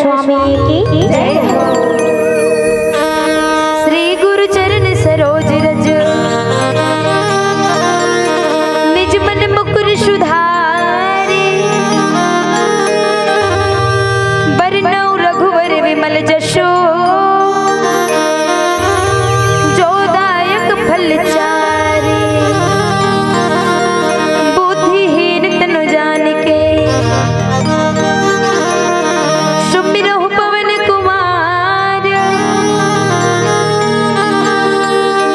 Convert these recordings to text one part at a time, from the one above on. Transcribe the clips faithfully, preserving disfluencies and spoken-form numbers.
स्वामी की जय हो। श्री गुरु चरण सरोज रज, निज मन मुकुर सुधारे। बरनउँ रघुवर विमल जसु, जो दायक फल चारि। बुद्धिहीन तनु जानिके, सुमिरहु पवन कुमार।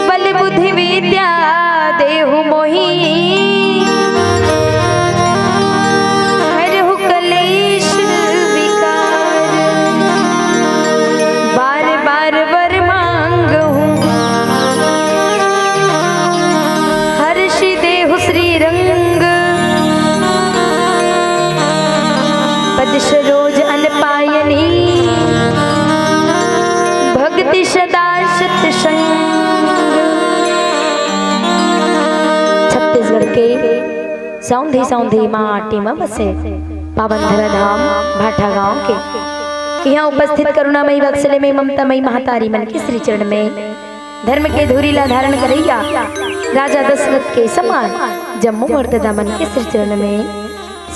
बल बुद्धि विद्या देहु मोहि, हरहु कलेश विकार। बार बार वर मांगहु, हर्षि देहु श्री रंग। पद सरोज अन पायनी, भक्ति सदा सत्संग। छत्तीसगढ़ के सौंधी सौंधी माटी म बसे पावन धरा धाम भाठा गांव के इहाँ उपस्थित करुणामयी, वात्सल्यमयी, ममतामयी महतारी मन के श्री चरण में, धर्म के धुरी ला धारण करइया राजा दशरथ के समान जम्मो मर्ददा मन के श्री चरण में,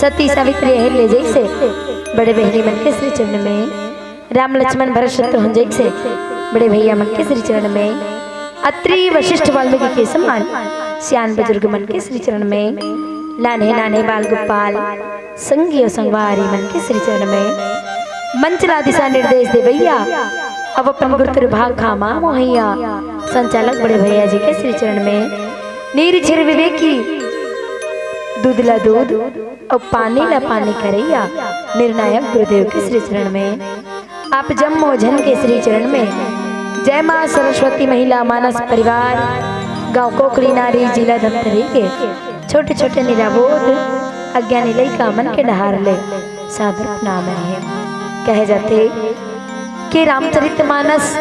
सती सावित्री अहिल्या जइसे बड़े बहिनी मन के श्री चरण में, राम लक्ष्मण भरत शत्रुघ्न जइसे बड़े भैया मन के श्री चरण में, अत्रि वशिष्ठ वाल्मीकि के समान सियान बुजुर्ग मन के श्री चरण में, नान्हे नान्हे बाल गोपाल संगी अउ संगवारी मन के श्री चरण में, मंच ला दिशा निर्देश देवइया, अब अपन गुरु तुर भाखा मा मोहइया, संचालक बड़े भैया जी के श्री चरण में, निरीक्षर विवेकी, दूध ला दूध अउ पानी ला पानी करइया, निर्णायक गुरुदेव के श्री चरण में, आप जम्मो झन के श्री चरण में, जय माँ सरस्वती महिला मानस परिवार, गांव कोकरी नारी, जिला धमतरी के छोटे छोटे निराबोध अज्ञानी लइका मन के डहार ले सादर प्रणाम हे। कहे जाथे कि रामचरित मानस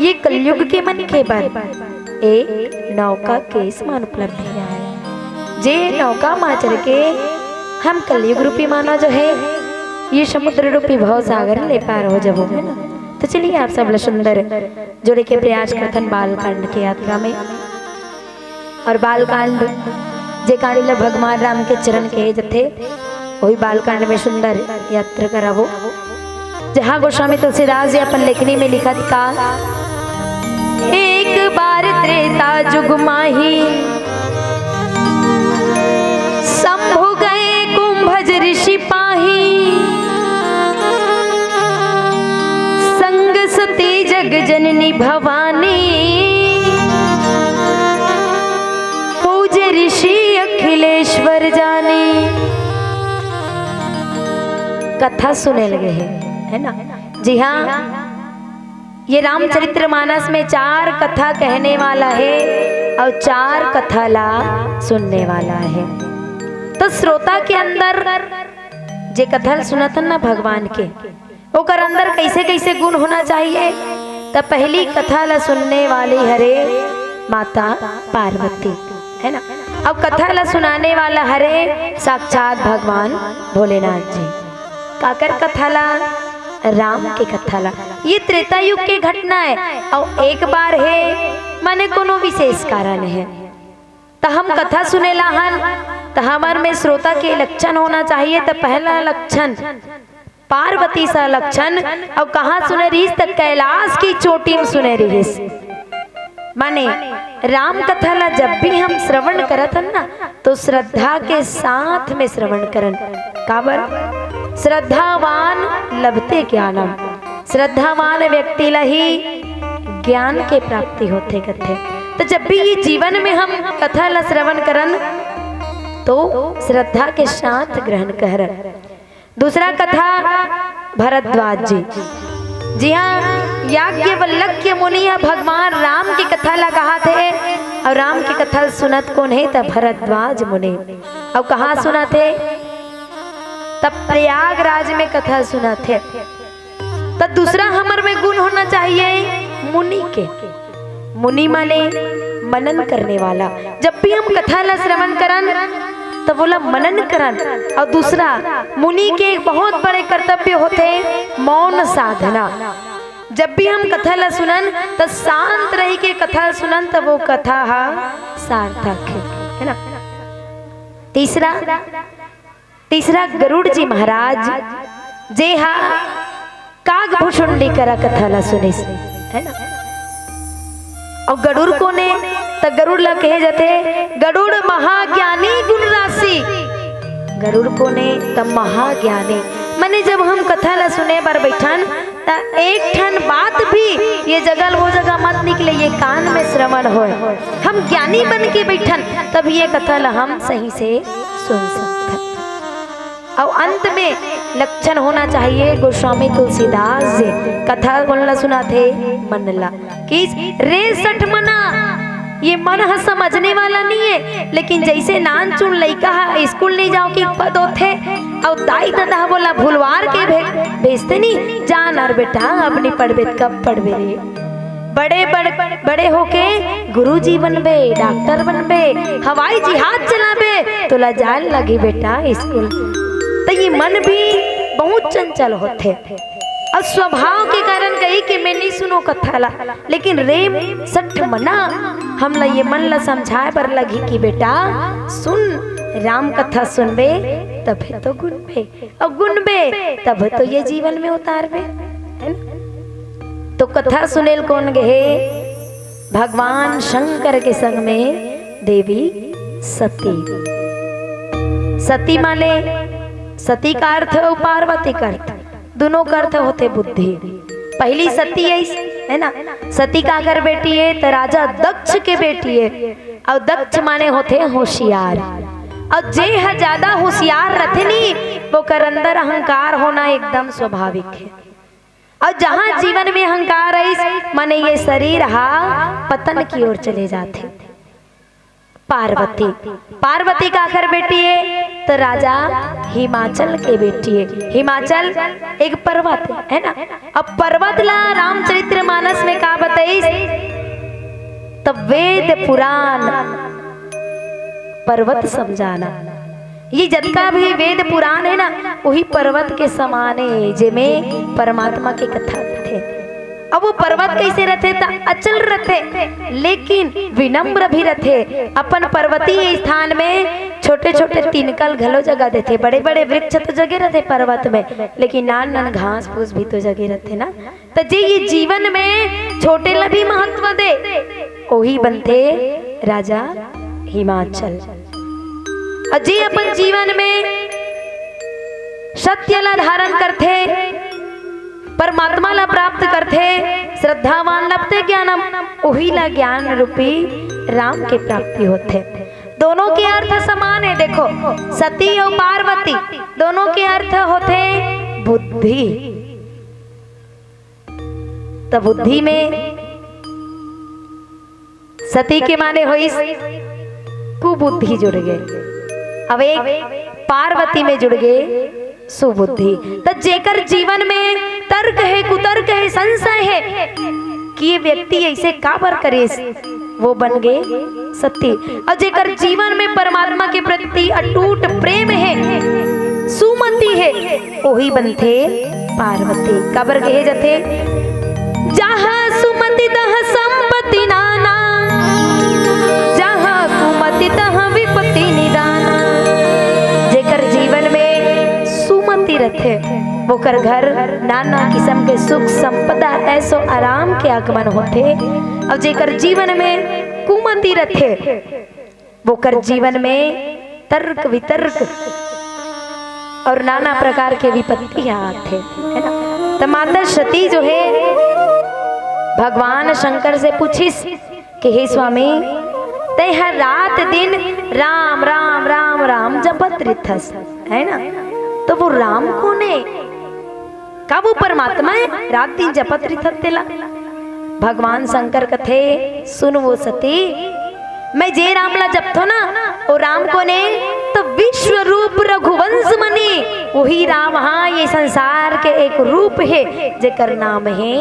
ये कलयुग के मनखे बर ए नौका के समान उपलब्धि आय। जे नौका मा चढ़ के हम कलयुग रूपी मानव जो हे, ये समुद्र रूपी भव सागर ले पार हो जबो, है ना? तो चलिए आप सब ला सुंदर जोड़े के प्रयास करथन बालकांड के यात्रा में। अउ बालकांड जे कांड ला भगवान राम के चरण कहे जथे, वही बालकांड में सुंदर यात्रा कराबो। जहाँ गोस्वामी तुलसीदास जी अपन लेखनी में लिखत का, एक बार त्रेता जुग माही, शंभु गए कुंभज ऋषि पाही। संग सती जग जननी भवानी, पूजे ऋषि अखिलेश्वर जानी। कथा सुने लगे हे, है ना? जी हाँ, ये रामचरित्र मानस में चार कथा कहने वाला हे अउ चार कथा ला सुनने वाला हे। तो श्रोता के अंदर जे कथा ल सुनत हन ना भगवान के, ओकर अंदर कैसे कैसे गुण होना चाहिए? त पहली कथा ला सुनने वाली हरे माता पार्वती, है ना? अब कथा ला सुनाने वाला हरे साक्षात भगवान भोलेनाथ जी। काकर कथा ला? राम के कथा ला। ये त्रेता युग के घटना हे, अउ एक बार हे, माने कोनो विशेष कारण हे। त हम कथा सुने ला हन, त हमर में श्रोता के लक्षण होना चाहिए। त पहला लक्षण पार्वती सा लक्षण, अउ कहाँ सुने रहिस? त कैलाश की चोटी में सुने रहिस। माने राम कथा ला जब भी हम श्रवण करत हन ना, तो श्रद्धा के साथ में श्रवण करन। काबर? श्रद्धावान लभते ज्ञानम, श्रद्धावान व्यक्ति ला ही ज्ञान के प्राप्ति होथे कथे। तो जब भी ये जीवन में हम कथा ला श्रवण करन, तो श्रद्धा के साथ ग्रहण करन। दूसरा कथा भरद्वाज जी। जी हाँ, याज्ञवल्क्य मुनि ह भगवान राम के कथा ला कहत हे, अउ राम के कथा ल सुनत कोन हे? त भरद्वाज मुनि। अउ कहाँ सुनत हे? त प्रयागराज में कथा सुनत हे। त दूसरा हमर में गुण होना चाहिए मुनि के। मुनि माने मनन करने वाला। जब भी हम कथा ला श्रवण करन, तब ओला मनन करन। और दूसरा, मुनि के एक बहुत बड़े कर्तव्य होथे मौन साधना। जब भी हम कथा ला सुनन, त शांत रही के कथा सुनन, तब वो कथा हा सार्थक हे, है ना? तीसरा, तीसरा गरुड़ जी महाराज, जे हा कागभुषुंडी करा कथा ला सुनिस, है ना? और गरुड़ कोन ए? त गरुड़ ला कहे जाथे गरुड़ महाज्ञानी गुण राशि। गरुड़ कोन ए? त महाज्ञानी। माने जब हम कथा ला सुने बर बैठन, त एक ठन बात भी ये जगह वो जगह मत निकले, ये कान में श्रवण होए। हम ज्ञानी बन के बैठन, तब ये कथा ला हम सही से सुन सकथन। और अंत में लक्षण होना चाहिए गोस्वामी तुलसीदास जी कथा कोन ला सुनाथे, मन ला। कि रे सठ मना, ये मन ह समझने वाला नहीं है, लेकिन जैसे नान चुन लइका ह स्कूल नहीं जाओ कि पद होथे, और दाई ददा ह बोला भुलवार के भे-, भेजते नहीं, जा ना रे बेटा, अब नहीं पढ़बे त कब पढ़बे रे। बड़े बड़, बड़े होके गुरुजी बनबे, डॉक्टर बनबे, हवाई जहाज चलाबे, तोला जाए लगही बेटा स्कूल। त ये मन भी बहुत चंचल होथे। और स्वभाव के कारण कही कि मैं नहीं सुनो कथा ला, लेकिन रे सठ मना, हमला ये मन ला समझाए बर लगही कि बेटा सुन, राम कथा सुनबे तभे तो गुनबे, और गुनबे तब तो ये जीवन में उतारबे, है ना? तो कथा सुनेल कोन गे हे? भगवान शंकर के संग में देवी सती। सती माने सती का अर्थ और पार्वती का अर्थ, दोनों का अर्थ होथे बुद्धि। पहली सती आइस, है ना? सती काकर बेटी हे? त राजा दक्ष के बेटी हे। और दक्ष माने होथे होशियार। और जे ह ज्यादा होशियार रथे नी, ओकर अंदर अहंकार होना एकदम स्वाभाविक हे। और जहाँ जीवन में अहंकार आइस, माने ये शरीर हा पतन की ओर चले जाथे। पार्वती, पार्वती काकर बेटी हे? त राजा हिमाचल के बेटी हे। हिमाचल एक पर्वत हे ना। अब पर्वत ला रामचरितमानस में का बताइस? त वेद पुराण पर्वत समझाना। ये जतका भी वेद पुराण हे ना, वही पर्वत के समान हे, जेमे परमात्मा के कथा होथे। अब वो पर्वत कैसे रथे? त अचल रथे, लेकिन विनम्र भी रथे। अपन पर्वतीय स्थान में छोटे-छोटे तिनकल घलो जगा देथे। बड़े-बड़े वृक्ष तो जगे रथे पर्वत में, लेकिन नान-नान घास फूस भी तो जगे रथे ना। त जे ये जीवन में छोटे ला भी महत्व दे, ओही बनथे राजा हिमाचल। और जे अपन जीवन में सत्य ला धारण करथे, परमात्मा ला प्राप्त करथे, श्रद्धावान लभते ज्ञानम, ओही ला ज्ञान रूपी राम के प्राप्ति होथे। दोनों के अर्थ समान हे। देखो, सती और पार्वती दोनों के अर्थ होथे बुद्धि। त बुद्धि में सती के माने होइस कुबुद्धि जुड़ गे, अब एक पार्वती में जुड़ गे सुबुद्धि। त जेकर जीवन में तर्क हे, कुतर्क हे, संशय हे कि ये व्यक्ति ऐसे काबर करिस, वो बन गे सती। और जेकर जीवन में परमात्मा के प्रति अटूट प्रेम हे, सुमति हे, ओही बनथे पार्वती। काबर कहे जाथे, जहाँ सुमति तहाँ संपत्ति नाना, जहाँ कुमति तहाँ विपत्ति निदाना। जेकर जीवन में सुमति रथे, ओकर घर नाना किस्म के सुख संपदा, ऐसो आराम के आगमन होथे। और जेकर जीवन में कुमति रथे, ओकर जीवन में तर्क वितर्क और नाना प्रकार के विपत्ति आथे, है ना? त माता सती जो हे, भगवान शंकर से पूछिस कि हे स्वामी, तैं हर रात दिन राम राम राम राम जपत रिथस, है ना? त वो राम कोन हे? का वो परमात्मा हे? रात दिन जपत रिथस तेला। भगवान शंकर कथे, सुन वो सती, मैं जे राम ला जपथो ना, वो राम कोन हे? त विश्व रूप रघुवंश मनी, वही राम हा ये संसार के एक रूप हे, जेकर नाम हे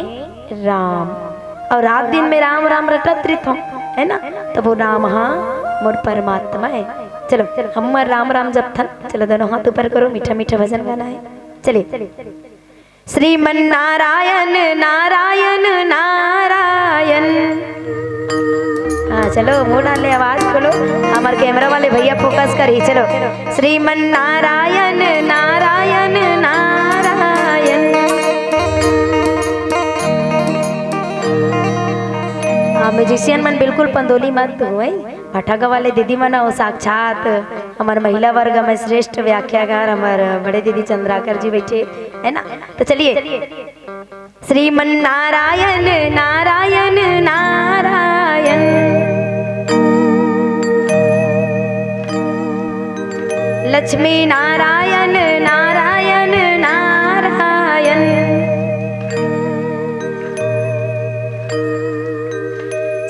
राम। और रात दिन में राम राम रटत रिथो, है ना? त वो राम हा मोर परमात्मा हे। चलो, हमर राम राम जपथन। चलो, दोनों हाथ ऊपर करो, मीठा मीठा भजन गाना है। चलिए। श्रीमन नारायण, नारायण, नारायण। हाँ, चलो, मुंह डाल ले, आवाज खोलो। हमारे कैमरा वाले भैया फोकस करी। चलो। श्रीमन नारायण, नारायण, नारायण। हाँ, म्यूजिशियन मन बिल्कुल पंदोली मत हुए। भटागा वाले दीदी मन अउ साक्षात हमर महिला वर्ग में श्रेष्ठ व्याख्याकार हमर बड़े दीदी चंद्राकर जी बैठे है ना। तो चलिए। श्रीमन नारायण, नारायण, नारायण। लक्ष्मी नारायण, नारायण, नारायण।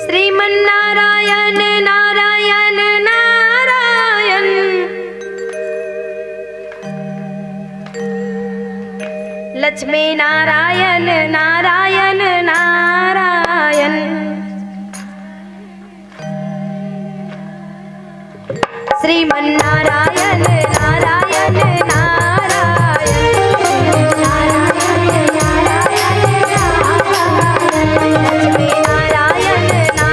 श्रीमन नारायण, नारायण, नारायण। लक्ष्मी नारायण, नारायण, नारायण। श्रीमन नारायण, नारायण, नारायण। लक्ष्मी नारायण, नारायण,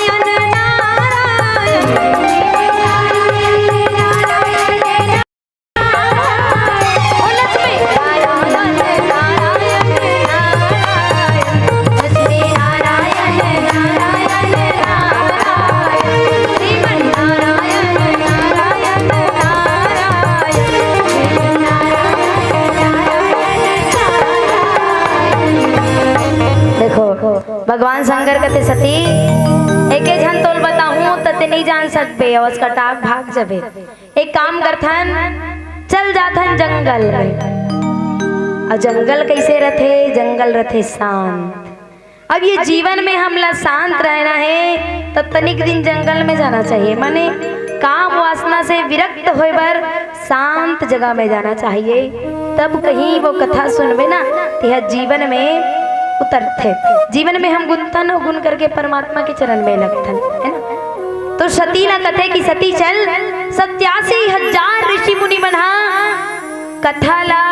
नारायण, नारायण। देखो, भगवान शंकर कथे, सती, एके झन तोल बताहूं त ते नइ जान सकबे, अउ कटाक भाग जबे। एक काम करथन, चल जाथन जंगल में। अउ जंगल कइसे रथे? जंगल रथे शांत। अब ये जीवन में हमला शांत रहना है, त तनिक दिन जंगल में जाना चाहिए, माने काम वासना से विरक्त होए बर शांत जगह में जाना चाहिए। तब कहीं वो कथा सुनबे ना, तेहा जीवन में उतरथे। जीवन में हम गुनथन अउ गुन करके परमात्मा के चरण में लगथन, है ना? तो सती ला कथे कि सती चल, सत्यासी हजार ऋषि मुनि मन हा कथा ला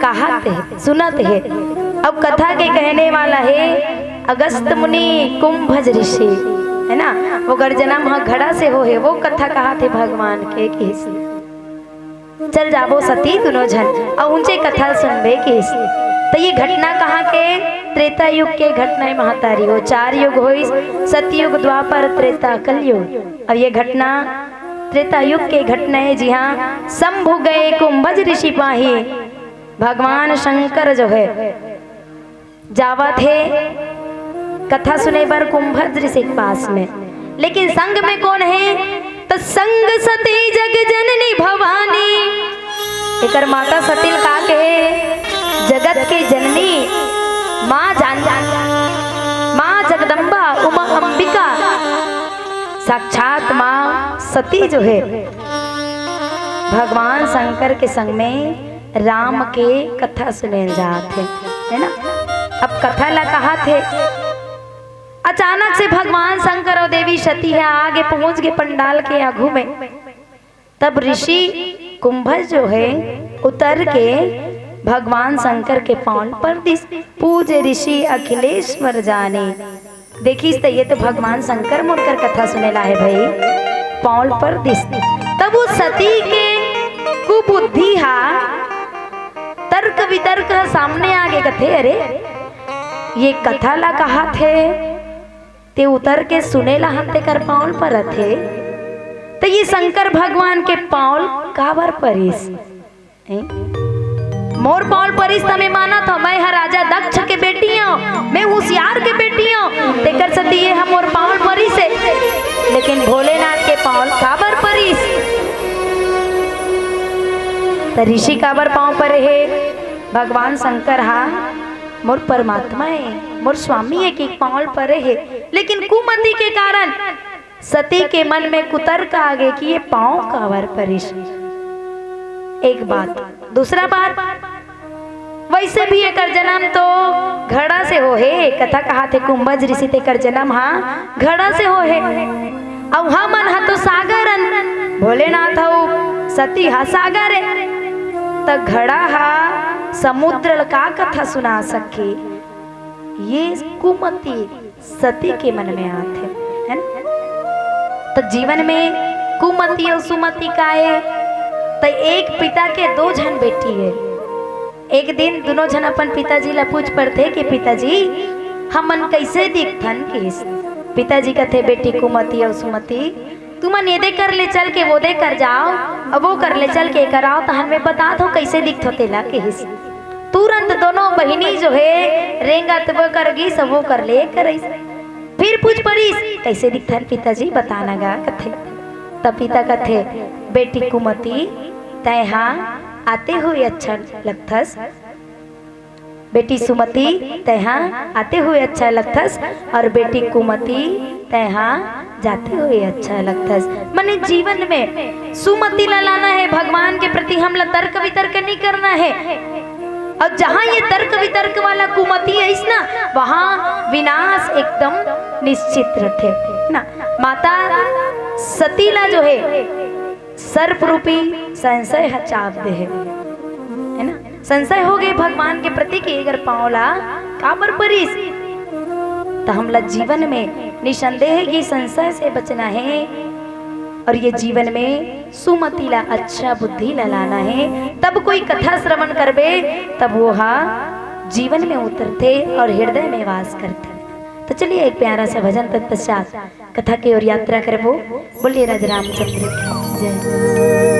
कहत हे, सुनत हे। अब कथा के कहने वाला हे अगस्त मुनि कुंभज ऋषि, है ना? ओकर जन्म ह घड़ा से होहे, वो कथा कहत हे भगवान के किहिस। चल जाबो सती दुनों झन, अउ उनसे कथा सुनबे किहिस। त ये घटना कहाँ के? त्रेता युग के घटना हे महतारी हो। चार युग होइस, सतयुग, द्वापर, त्रेता, कलयुग। अब ये घटना त्रेता युग के घटना हे, जिहाँ शंभु गए कुंभज ऋषि पाही। भगवान शंकर जो है जावत हे कथा सुने बर कुंभज ऋषि के पास में, लेकिन संग में कोन हे? त संग सती जग जननी भवानी। एकर माता सती ल का कहे? जगत के जननी माँ जान, माँ जगदम्बा, उमा अंबिका, साक्षात माँ सती जो हे, भगवान शंकर के संग में राम के कथा सुने जात हे, है ना? अब कथा ला कहत हे, अचानक से भगवान शंकर अउ देवी सती ह आगे पहुंच गे पंडाल के आगू में। तब ऋषि कुंभज जो हे उतर के भगवान शंकर के पांव ल पर दिस, पूजे ऋषि अखिलेश्वर जाने। देखिस त ये तो भगवान शंकर मोर कर कथा सुने ला हे भाई, पांव ल पर दिस। तब वो सती के कुबुद्धि हा, तर्क वितर्क हा सामने आगे, कथे, अरे, ये कथा ला कहत हे, ते उतर के सुने ला हन, तेकर पांव ल परत हे, त ये शंकर भगवान के पांव ल काबर परिस? हैं? मोर पांव ल परिस त मैं मानत हंव, मैं ह राजा दक्ष के बेटी हंव, मैं होशियार के बेटी हंव, तेकर सेती ये ह मोर पांव ल परिस हे। लेकिन भोलेनाथ के पांव ल काबर परिस? त ऋषि काबर पांव परे हे? भगवान शंकर हा मोर परमात्मा हे, मोर स्वामी एक एक पाँव ल परे हे, लेकिन कुमति के कारण सती के मन में कुतर्क आ गे कि ये पाँव काबर परिस। एक बात, दूसरा बात, वैसे भी एकर जन्म तो घड़ा से होहे, कथा कहाथे कुंभज ऋषि तेकर जन्म हा घड़ा से होहे। अउ हमन हा तो सागर अन, भोलेनाथ अउ सती हा सागर ए, त घड़ा हा समुद्र ल का कथा सुना सकही? ये कुमति सती के मन में आथे, है ना? त जीवन में कुमति अउ सुमति का ए, त एक पिता के दो झन बेटी हे। एक दिन दुनों झन अपन पिताजी ला पूछ पड़थे कि पिताजी, हमन कैसे दिखथन किहिस। पिताजी कथे, बेटी कुमति अउ सुमति, तुमन एदे कर ले चल के वोदे कर जाव, अउ वो कर ले चल के एकर आव, तहन मैं बतात हूँ कैसे दिखथो तेला किहिस। तुरंत दोनों बहिनी जो हे रेंगत वो कर गिस, वो कर ले कर आइस। फिर पूछ परिस, कैसे दिखथन पिताजी, बता ना गा कथे। त पिता कथे, बेटी कुमति, तैं हा आते हुए अच्छा लगथस। बेटी सुमति, तैं हा आते हुए अच्छा लगथस, अउ बेटी कुमति, तैं हा जाते हुए अच्छा लगथस। माने जीवन में सुमति ला लाना हे, भगवान के प्रति हमला तर्क वितर्क नहीं करना हे। अउ जहाँ ये तर्क वितर्क वाला कुमति आइस ना, वहाँ विनाश एकदम निश्चित रथे, है ना? माता सती ला जो हे सर्प रूपी संशय ह चाप दे हे, है ना? संशय हो गे भगवान के प्रति कि एकर पाँव ला काबर परिस। त हमला जीवन में निसंदेह ये संशय से बचना हे, अउ ये जीवन में सुमति ला अच्छा बुद्धि ला लाना हे। तब कोई कथा श्रवण करबे, तब वो हा जीवन में उतरथे अउ हृदय में वास करथे। त चलिए, एक प्यारा सा भजन तत्पश्चात कथा के ओर यात्रा करबो। बोलिए राजा रामचंद्र की जय।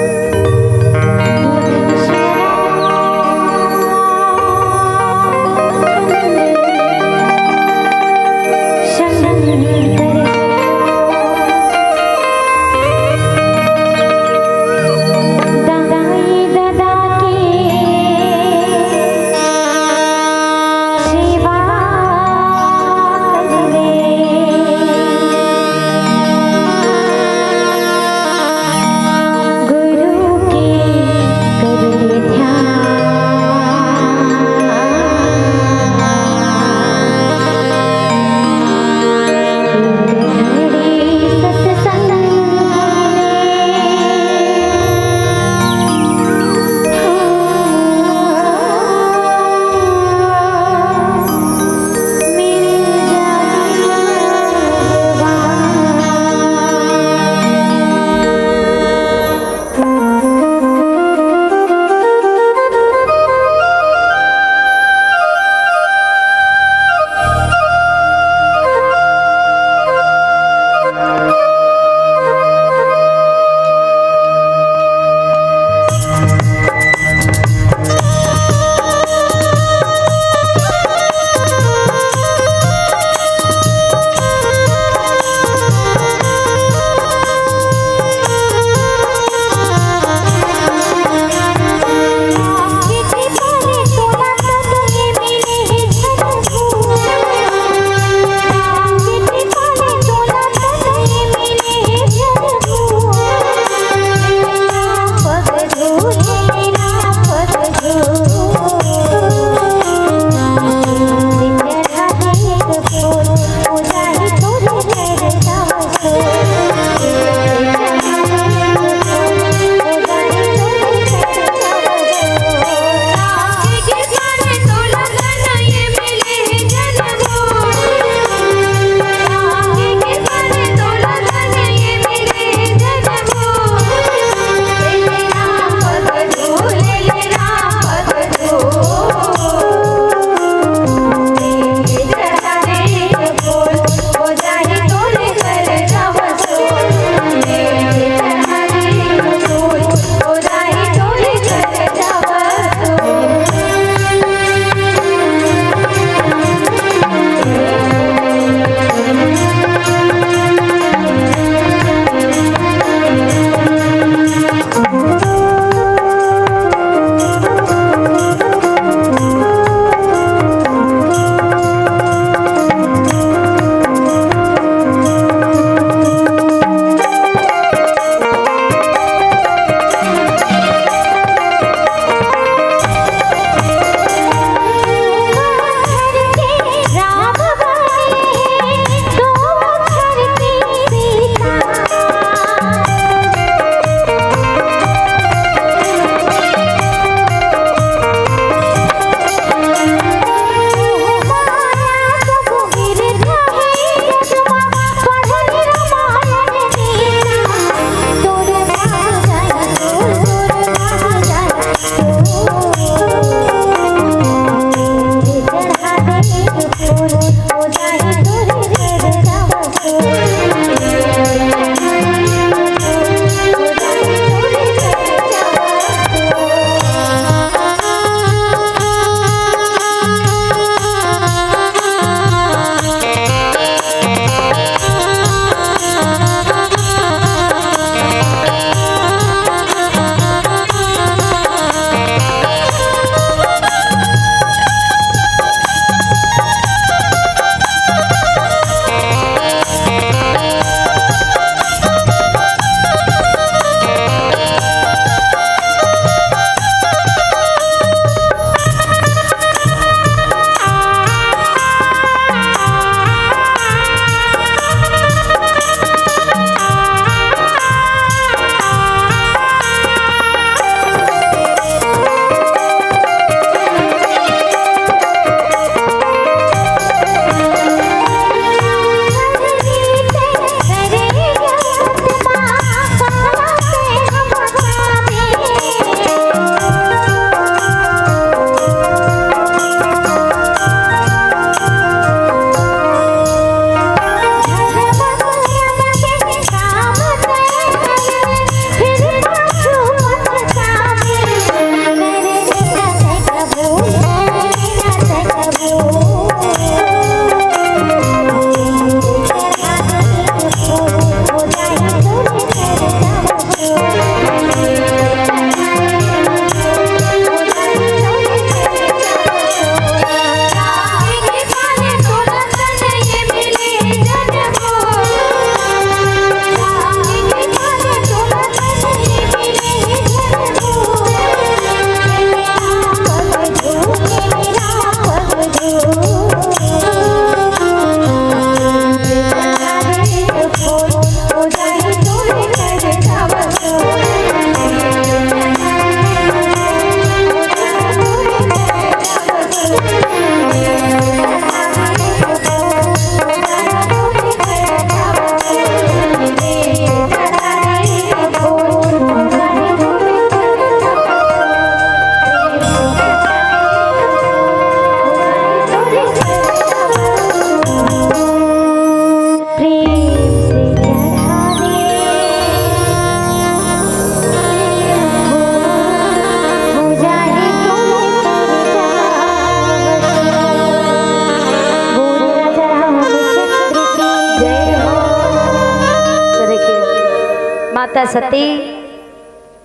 सती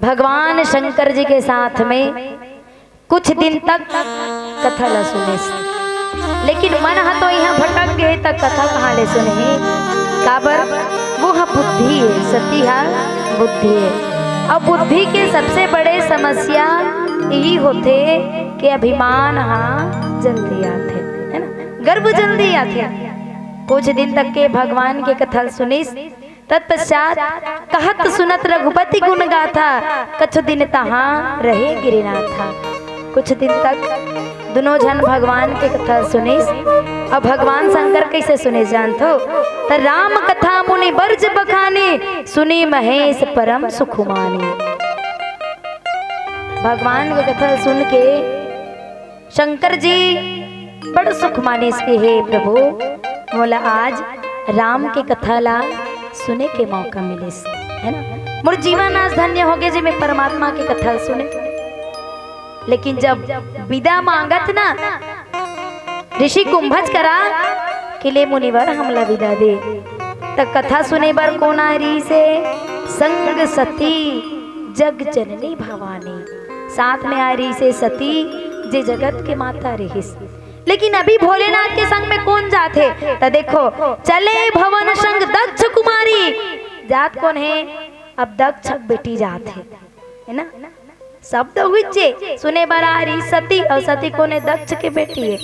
भगवान शंकर जी के साथ में कुछ दिन तक कथा ला सुनिस, लेकिन मन ह तो इहाँ भटक गे, त कथा कहाँ ले सुनही? काबर? वो ह बुद्धि हे, सती ह बुद्धि हे। अब बुद्धि के सबसे बड़े समस्या यही होथे कि अभिमान ह जल्दी आथे, है ना, गर्व जल्दी आथे। कुछ दिन तक के भगवान के कथा सुनिस, तत्पश्चात कहत सुनत रघुपति गुण गाथा, कछु दिन तहाँ रहे गिरिनाथा। कुछ दिन तक दुनों झन भगवान के कथा सुनिस। अब भगवान शंकर कैसे सुनिस जानथो? त राम कथा मुनि बरज बखानी, सुनि महेश परम सुख मानी। भगवान के कथा सुन के शंकर जी बड़ सुख मानिस कि हे प्रभु, मोला आज राम के कथा ला सुने के मौका मिलिस, है ना? मोर जीवन आज धन्य होगे जे मैं परमात्मा के कथा सुने। लेकिन जब विदा मांगत ना ऋषि कुंभज करा कि ले मुनिवर हमला विदा दे, त कथा सुने बर कोन आय रिहिसे? संग सती जग जननी भवानी। साथ में आय रिहिसे सती, जे जगत के माता रिहिस। लेकिन अभी भोलेनाथ के संग में कोन जाथे? त देखो, चले भवन संग दक्ष कुमारी। जात कोन हे? अब दक्ष के बेटी जात हे, है ना? शब्द उहिच हे, सुने बर आय रिहिस सती, अउ सती कोन हे? दक्ष के बेटी हे।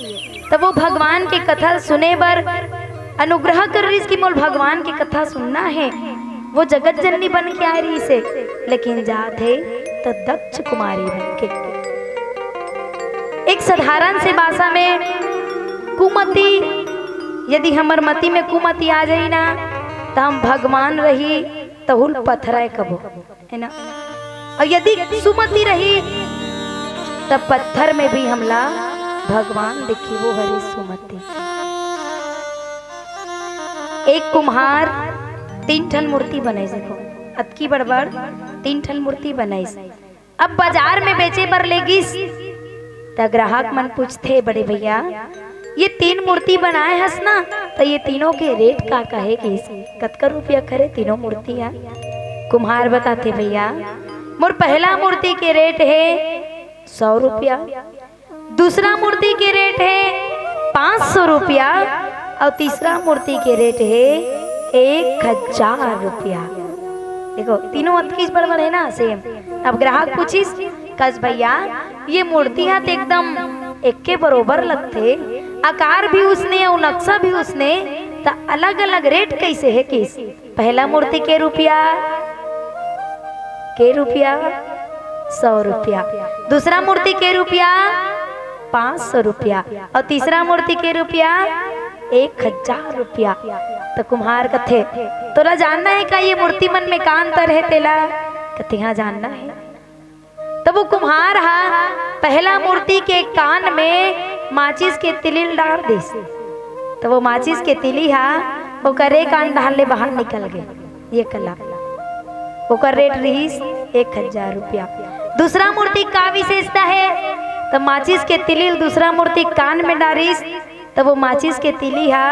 तब वो भगवान के कथा सुने बर अनुग्रह कर रिहिस कि मोला भगवान के कथा सुनना हे। वो जगत जननी बन के आय रिहिसे, लेकिन जात हे त दक्ष कुमारी बन के। एक साधारण से भाषा में कुमति, यदि हमर मति में कुमति आ जाही ना, त हम भगवान रही तहू ल पथरय कबो, है ना? अउ यदि सुमति रही, त पत्थर में भी हमला भगवान दिखही, वो हरे सुमति। एक कुम्हार तीन ठन मूर्ति बनाइस, देखो, अतकी बड़ बड़ तीन ठन मूर्ति बनाइस। अब बाजार में बेचे बर ले गिस, त ग्राहक मन पूछथे, बड़े भैया, ये तीन मूर्ति बनाए हस ना, त ये तीनों के रेट का का हे? कहिस, कतका रुपया के हरे तीनों मूर्ति ह? कुम्हार बताथे, भैया, मोर पहला मूर्ति के रेट हे सौ रुपया, दूसरा मूर्ति के रेट हे पाँच सौ रुपया, अउ तीसरा मूर्ति के रेट हे एक हजार रुपया। देखो, तीनों अतकीच बड़ बड़ हे ना, सेम। अब ग्राहक पूछिस, कस भैया, ये मूर्ति ह त एकदम एके बरोबर लगथे, आकार भी उसने अउ नक्शा भी उसने, त अलग-अलग रेट कैसे हे? कहिस, पहला मूर्ति के रुपया, के रुपया, सौ रुपया, दूसरा मूर्ति के रुपया, पाँच सौ रुपया, अउ तीसरा मूर्ति के रुपया, एक हजार रुपया। त कुम्हार कथे, तोला जानना हे का ये मूर्ति मन में का अंतर हे तेला? कथे, हाँ, जानना हे। तब वो कुम्हार हा पहला मूर्ति के कान में माचिस के तिली ल डार दिस। तब वो माचिस के तिली हा ओकर एक कान डाहर ले बाहर निकल गे। ये कला, ओकर रेट रिहिस एक हजार रुपया। दूसरा मूर्ति का विशेषता हे? त माचिस के तिली ल दूसरा मूर्ति कान में डारिस, तब वो माचिस के तिली हा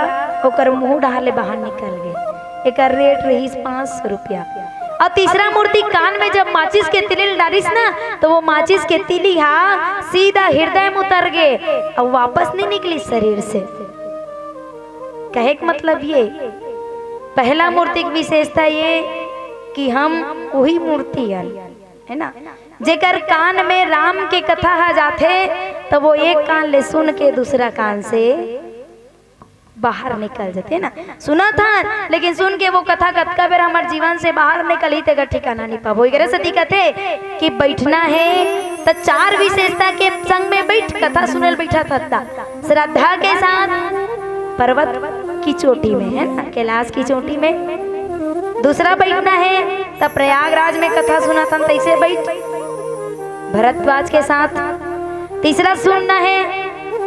ओकर मुंह डाहर ले बाहर निकल गे। एकर रेट रिहिस पाँच सौ रुपया। अउ तीसरा मूर्ति कान में जब माचिस के तिली ल डारिस ना, त वो माचिस के तिली हा सीधा हृदय में उतर गे अउ वापस नहीं निकलिस शरीर से। कहे के मतलब ये, पहला मूर्ति के विशेषता ये कि हम उही मूर्ति हन, है ना, जेकर कान में राम के कथा हा जाथे, त वो एक कान ले सुन के दूसरा कान से बाहर निकल जाथे ना। सुनत हन, लेकिन सुन के वो कथा कतका बेर हमर जीवन से बाहर निकलही, तेकर ठिकाना नहीं पाबो। एकरे सेती कथे कि बैठना हे, त चार विशेषता के संग में बैठ, कथा सुने ल बैठत हस त श्रद्धा के साथ पर्वत की चोटी में, है ना, कैलाश की चोटी में। दूसरा बैठना हे, त प्रयागराज में कथा सुनत हन, तैसे बैठ, भरद्वाज के साथ। तीसरा सुनना हे,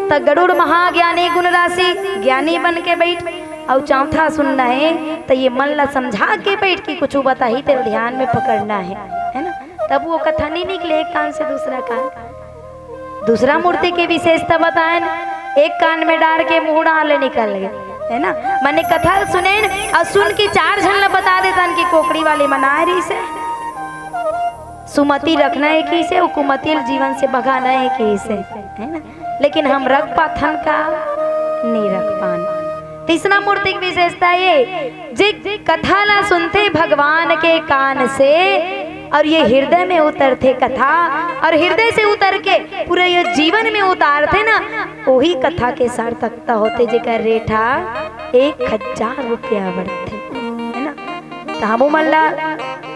त गरुड़ महाज्ञानी गुण राशि ज्ञानी बन के बैठ। अउ चौथा सुनना हे, त ये मन ला समझा के बैठ के कुछ बताही, तेला ध्यान में पकड़ना हे, है ना? तब वो कथा नहीं निकले एक कान से दूसरा कान। दूसरा मूर्ति के विशेषता बताएन, एक कान में डार के मुंह डाहर ले निकल गे, है ना? माने कथा सुनेन अउ सुन के चार झन ला बता देतन कि कोकड़ी वाली मन आय रिहिसे, सुमति रखना हे कहिसे, अउ कुमति ल जीवन से भगाना हे कहिसे, है ना? लेकिन हम रख पाथन का? नहीं रख पान। तीसरा मूर्ति के विशेषता ये, जे कथा ला सुनथे भगवान के कान से, अउ ये हृदय में उतरथे कथा, अउ हृदय से उतर के पूरा ये जीवन में उतारथे ना, वही कथा के सार्थकता होथे, जेकर रेट हा एक हजार रुपया बढ़थे, है ना? त हमू मन ला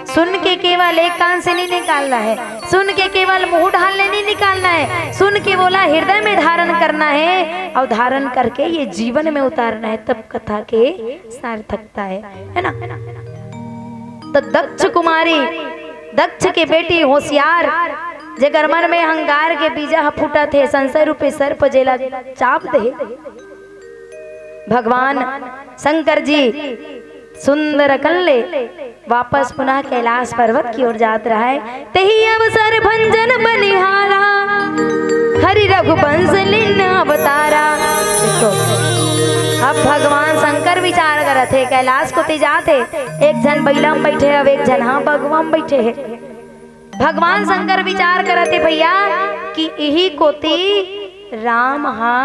सुन के केवल एक कान से नहीं निकालना हे, सुन के केवल मुंह ढाल ले नहीं निकालना हे, सुन के वोला हृदय में धारण करना हे अउ धारण करके ये जीवन में उतारना हे, तब कथा के सार्थकता हे, है ना? त दक्ष कुमारी, दक्ष के बेटी होशियार, जेकर मन में अहंकार के बीजा ह फूटत हे, संशय रूपी सर्प जेला चाप दे, भगवान शंकर जी सुंदर अकन ले वापस पुनः कैलाश पर्वत की ओर जात रहय। तेहि अवसर भंजन बनिहारा, हरि रघुवंश लीन अवतारा। देखो, अब भगवान शंकर विचार करत हे, कैलाश कोति जात हे, एक झन बइला म बइठे हे, अउ एक झन हा बघवा म बइठे हे। भगवान शंकर विचार करत हे भइया कि इही कोति राम हा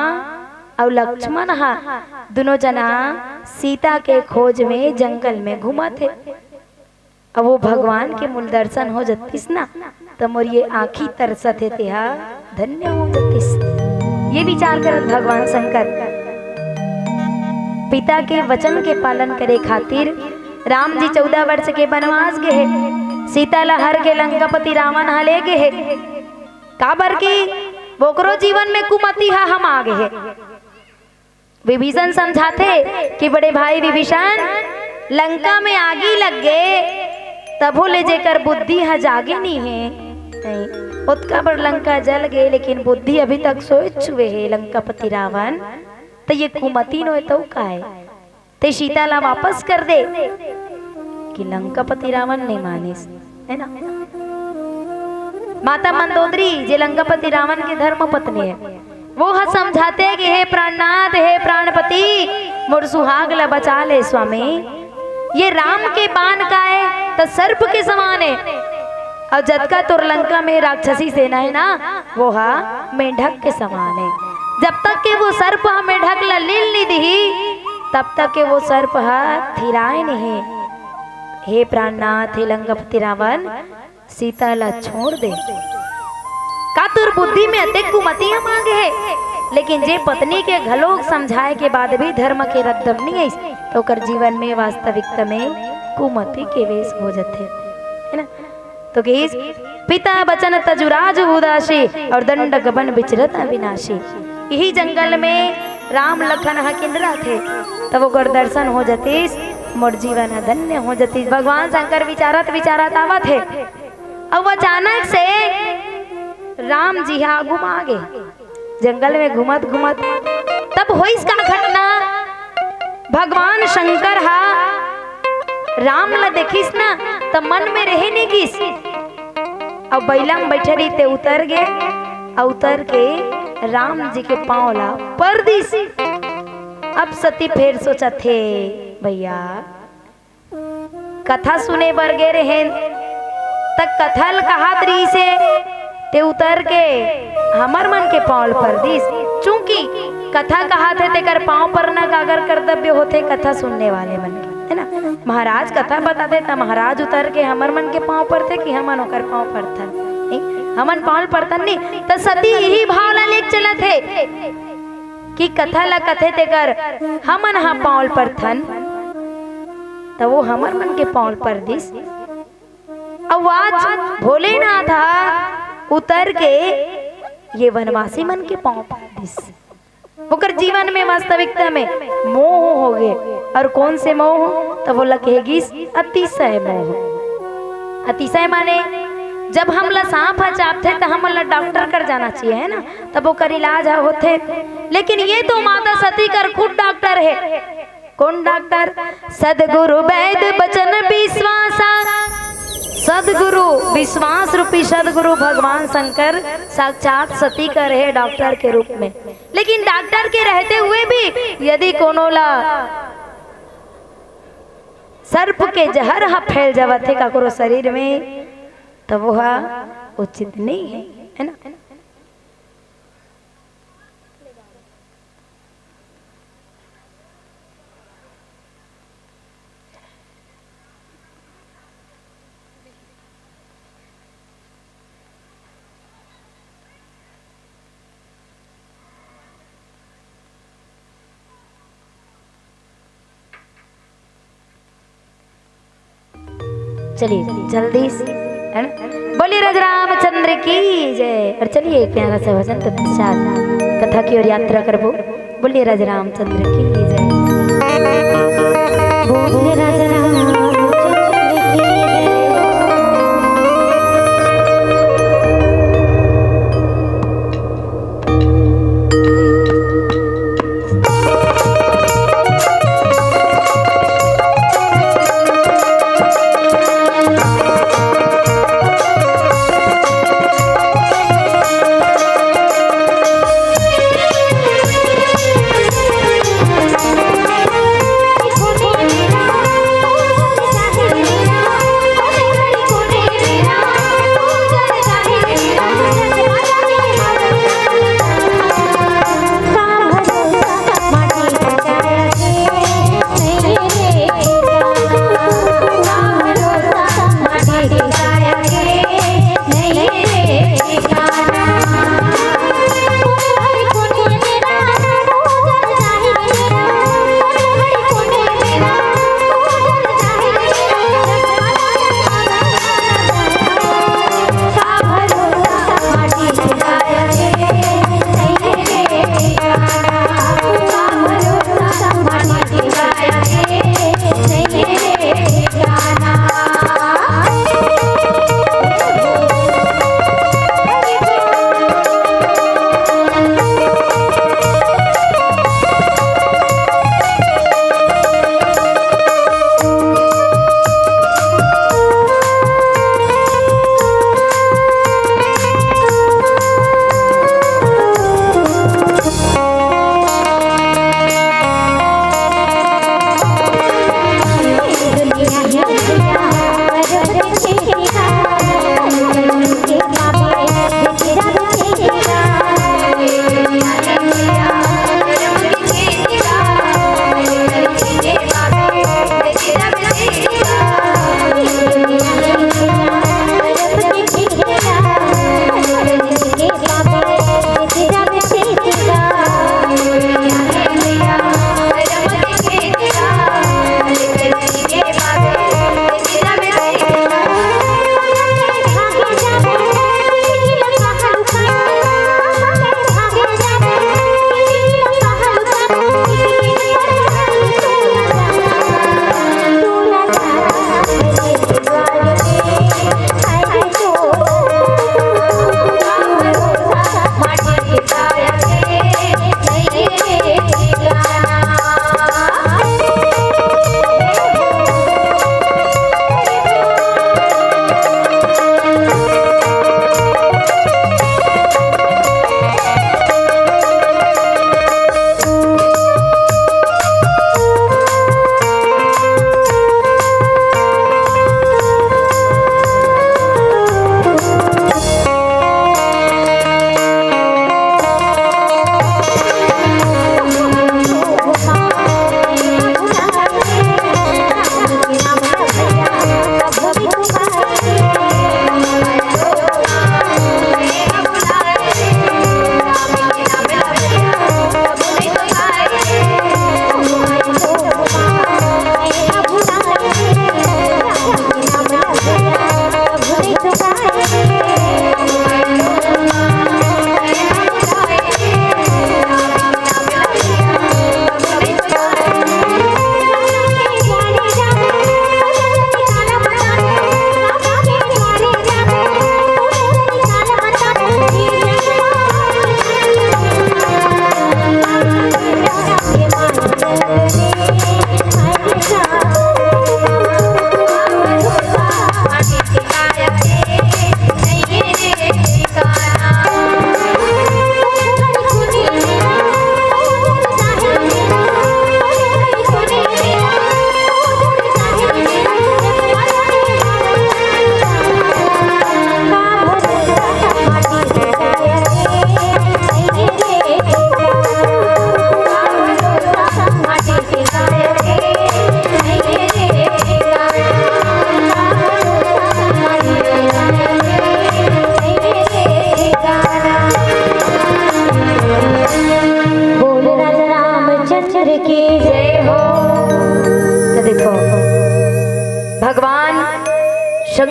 अउ लक्ष्मण हा दुनों जना सीता के खोज में जंगल में घूमत हे। अब वो भगवान के मूल दर्शन हो जतिस ना, त मोर ये आँखी तरसत हे, तेहा धन्य हो जतिस। ये विचार करत भगवान शंकर पिता के वचन के पालन करे खातिर राम जी चौदह वर्ष के वनवास गे हे, सीता ला हर के लंकापति रावण हा ले गे हे, काबर कि ओकरो जीवन में कुमति हा हमा गे हे। विभीषण समझाथे कि बड़े भाई विभीषण, लंका में आगी लग गे, तभो ले जेकर बुद्धि ह जागे नी हे, नहीं, ओतका बड़ लंका जल गे, लेकिन बुद्धि अभी तक सोए छुए हे लंकापति रावण, त ये कुमति नोहे तउ काय? ते सीता ला वापस कर दे, कि लंकापति रावण नहीं मानिस, है ना? माता मंदोदरी, जे लंकापति रावण के धर्म पत्नी हे, वो ह समझाथे कि हे प्राणनाथ, हे प्राणपति, मोर सुहाग ला बचा ले स्वामी। ये राम के बाण का हे, त सर्प के समान हे, अउ जतका तोर लंका में राक्षसी सेना हे ना, वो हा मेंढक के समान हे। जब तक के वो सर्प हा मेंढक ला लील नी दिही, तब तक के वो सर्प हा थिराय नहीं। हे प्राणनाथ, हे लंकापति रावण, सीता ला छोड़ दे। का तोर बुद्धि में अतेक कुमति हमा गे हे? लेकिन जे पत्नी के घलोक समझाए के बाद भी धर्म के रद्दम नहीं आइस, त ओकर जीवन में वास्तविकता में कुमति के वेश हो जथे, है ना? तो कहिस, पिता बचन तजु राजु उदासी, अउ दंड गबन बिचरत अविनाशी। इही जंगल में राम लखन ह किंदराथे, तब ओकर दर्शन हो जतिस, मोर जीवन ह धन्य हो जतिस। भगवान शंकर विचारत विचारत आवत हे, अउ अचानक से राम जी ह आगू म आ गे। जंगल में घूमत घूमत तब होइस का घटना, भगवान शंकर हा राम ला देखिस ना, त मन में रहे नहीं गिस, अउ बइला म बइठे रहिस ते उतर गे, अउ उतर के राम जी के पाँव ला पर दिस। अब सती फेर सोचत हे, भइया, कथा सुने बर गे रहेन, त कथा ल कहात रहिस हे, ते उतर के हमर मन के पाँव ल पर दिस। चूंकि कथा कहात हे, तेकर पाँव परना काकर कर्तव्य होथे? कथा सुनने वाले मन के, है ना? महाराज कथा बताथे, त महाराज उतर के हमर मन के पाँव परथे कि हमन ओकर पाँव परथन? नहीं, हमन पाँव ल परथन नहीं। त सती इही भाव ला लेके चलत हे कि कथा ला कथे तेकर हमन हा पाँव ल परथन, त वो हमर मन के पाँव ल पर दिस। अउ आज भोलेनाथ हा उतर के ये वनवासी मन के पाँव पर दिस। ओकर जीवन में वास्तविकता में मोह हो गे। अउ कौन से मोह? त वो ला कहे गिस अतिशय मोह। अतिशय माने जब हमला सांप ह चापथे त हमन ला डॉक्टर कर जाना चाहिए, है ना? तब ओकर इलाज ह होथे। लेकिन ये तो माता सती कर खुद डॉक्टर हे। कौन डॉक्टर? सदगुरु वैद बचन विश्वासा। सदगुरु, विश्वास रूपी सदगुरु भगवान शंकर साक्षात सती कर हे डॉक्टर के रूप में। लेकिन डॉक्टर के रहते हुए भी यदि कोनो ला सर्प के जहर ह फैल जावत हे काकरो शरीर में, तब वह उचित नहीं है, है ना? चलिए, जल्दी से, है ना? बोलिए राजा रामचंद्र की जय। और चलिए, एक प्यारा सा भजन, तत्पश्चात कथा की ओर यात्रा करबो। बोलिए राजा रामचंद्र की जय। बोलिए राजा रामचंद्र की जय।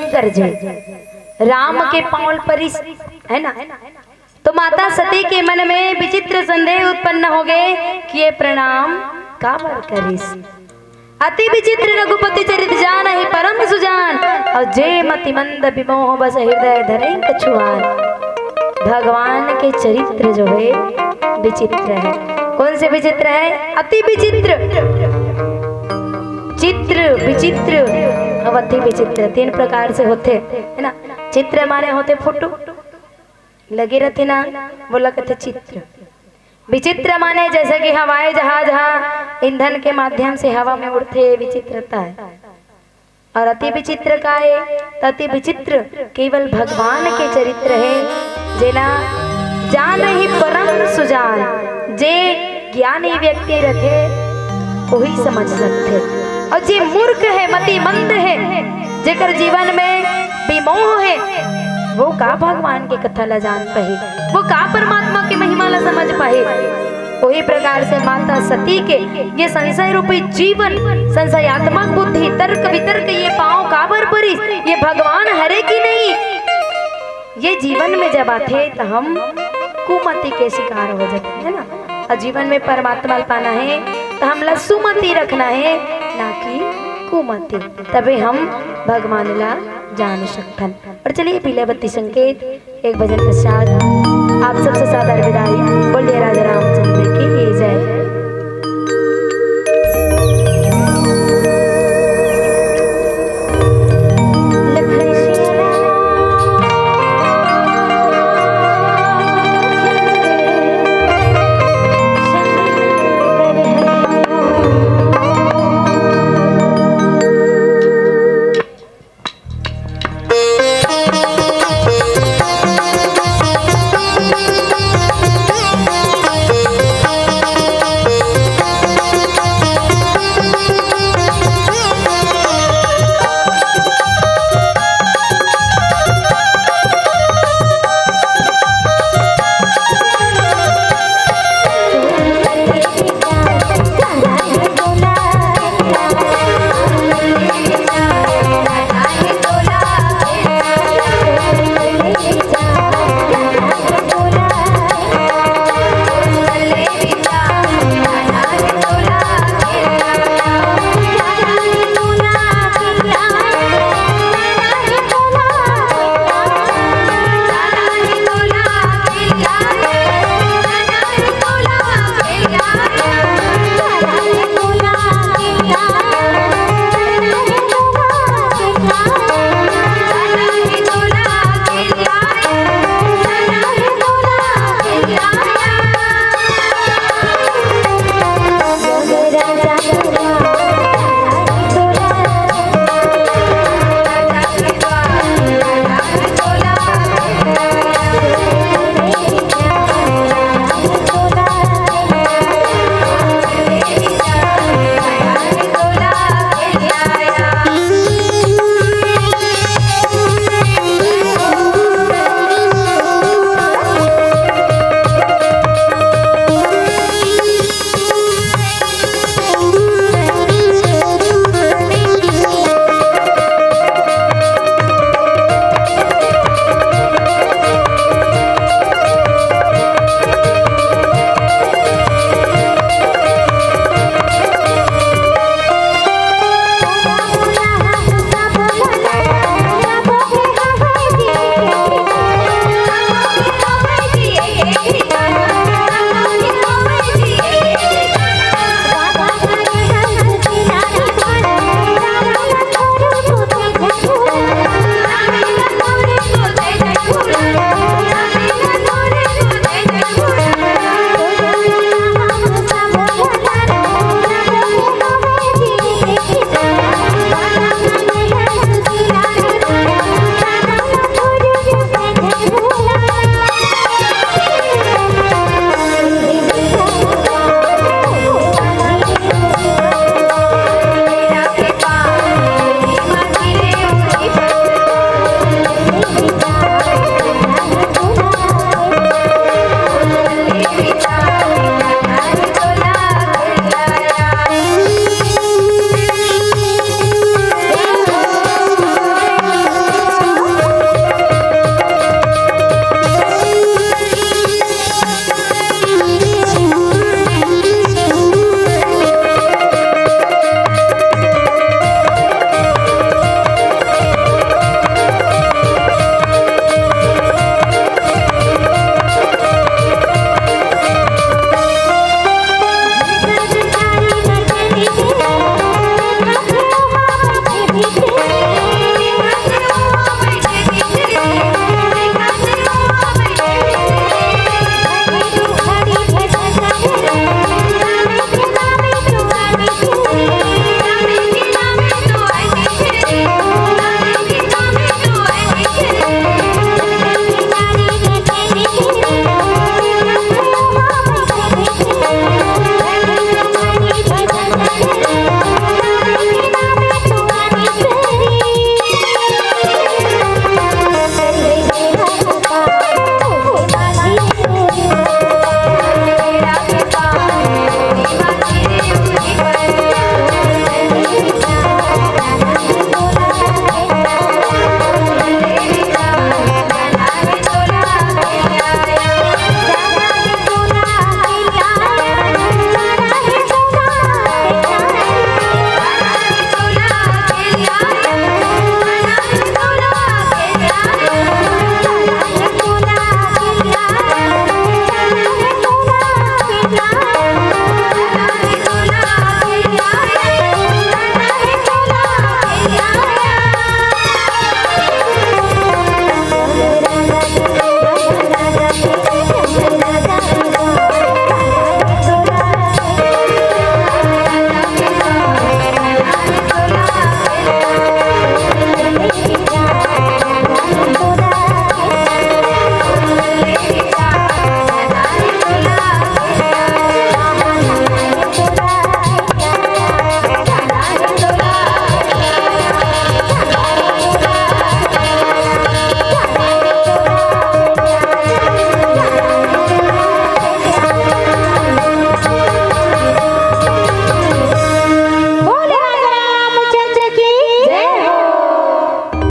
कर जे राम के पाँव ल परिस, है ना? तो माता सती के मन में विचित्र संदेह उत्पन्न हो गए कि ये प्रणाम काबर करिस। अति विचित्र रघुपति चरित जानहि परम सुजान, और जे मति मंद विमोह बस हृदय धरे कछुआन। भगवान के चरित्र जो है विचित्र है। कौन से विचित्र है? अति विचित्र। चित्र, विचित्र और अति विचित्र तीन प्रकार से होथे, है ना? चित्र माने होथे फोटो, लगे रथे ना, वोला कथे चित्र। विचित्र माने जैसे कि हवाई जहाज हा ईंधन के माध्यम से हवा में उड़थे, विचित्रता है। और अति विचित्र का है? तो अति विचित्र केवल भगवान के चरित्र है, जेला जानहि परम सुजान। जे ज्ञानी व्यक्ति रथे, वही समझ सकथे। और जे मूर्ख है, मतिमंद है, जेकर जीवन में विमोह है, वो का भगवान के कथा ला जान पाही? वो का परमात्मा के महिमा ला समझ पाही? वही प्रकार से माता सती के ये संशय रूपी जीवन, संशयात्मक बुद्धि, तर्क वितर्क, ये पाँव काबर परिस, ये भगवान हरे कि नहीं, ये जीवन में जब आथे त हम कुमति के शिकार हो जाते हैं ना। और जीवन में परमात्मा ल पाना है त हमला सुमति रखना है, ना कि कुमति, तबे हम भगवान ला जान सकथन। और चलिए पीले बत्ती संकेत, एक भजन पश्चात आप सबसे सादर विदाई। बोलिए राजा राम